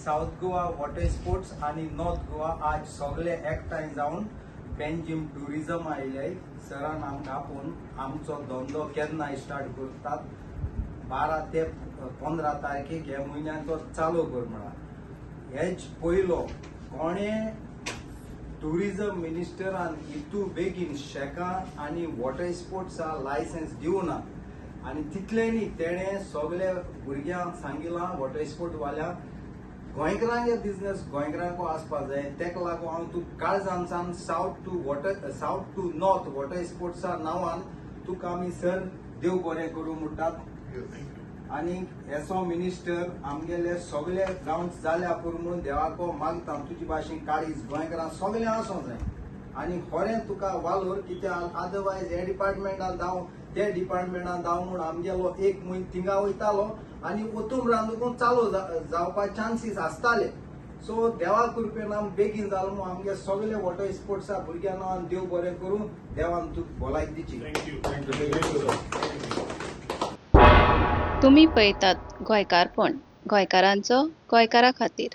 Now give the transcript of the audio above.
South Goa water sports आनी north Goa आज सगळे एकठांय जावन पेंजीम ट्युरिजम आयले. सरान आमकां आपोवन आमचो धंदो केन्ना स्टार्ट करतात, 12 ते 15 तारखेक ह्या म्हयन्यान तो चालू कर म्हणा. हेच पयलो कोणे ट्युरिजम मिनिस्टरान इतू बेगीन शॅकां आनी वॉटर स्पोर्ट्सा लायसन्स दिवना. आनी तितलें न्ही, तेणें सगल्या भुरग्यांक सांगिलां, वॉटर स्पोर्ट वाल्यांक, गोंयकारांगे बिझनेस गोंयकारांको आसपा जाय. तेका लागून हांव तुका काळजान south to north water स्पोर्ट्सा नांवान तुका आमी सर देव बरें करूं म्हणटात. आनी एसो मिनिस्टर आमगेले सगळे ग्रावंड जाल्या पुरो म्हणून देवाको मागता. तुजे भाशेन काळीज गोंयकारांक सगळें आसूंक जाय आनी खरें तुका वालोर. कित्याक अदरवायज हे डिपार्टमेंटान धांव, ते डिपार्टमेंटान धांव म्हूण आमगेलो एक म्हयनो थिंगा वयतालो आनी ओतूम रांदून चालू जावपा चान्सीस आसताले. सो देवा कृपेन आम बेगीन जालो म्हूण आमगे सगळे वॉटर स्पोर्ट्सा भुरग्यां नांवान देव बरें करूं. देवान तुका भलायकी दिची. Thank you, thank you. तुमी पळयतात गोंयकारपण, गोंयकारांचो गोंयकारा खातीर.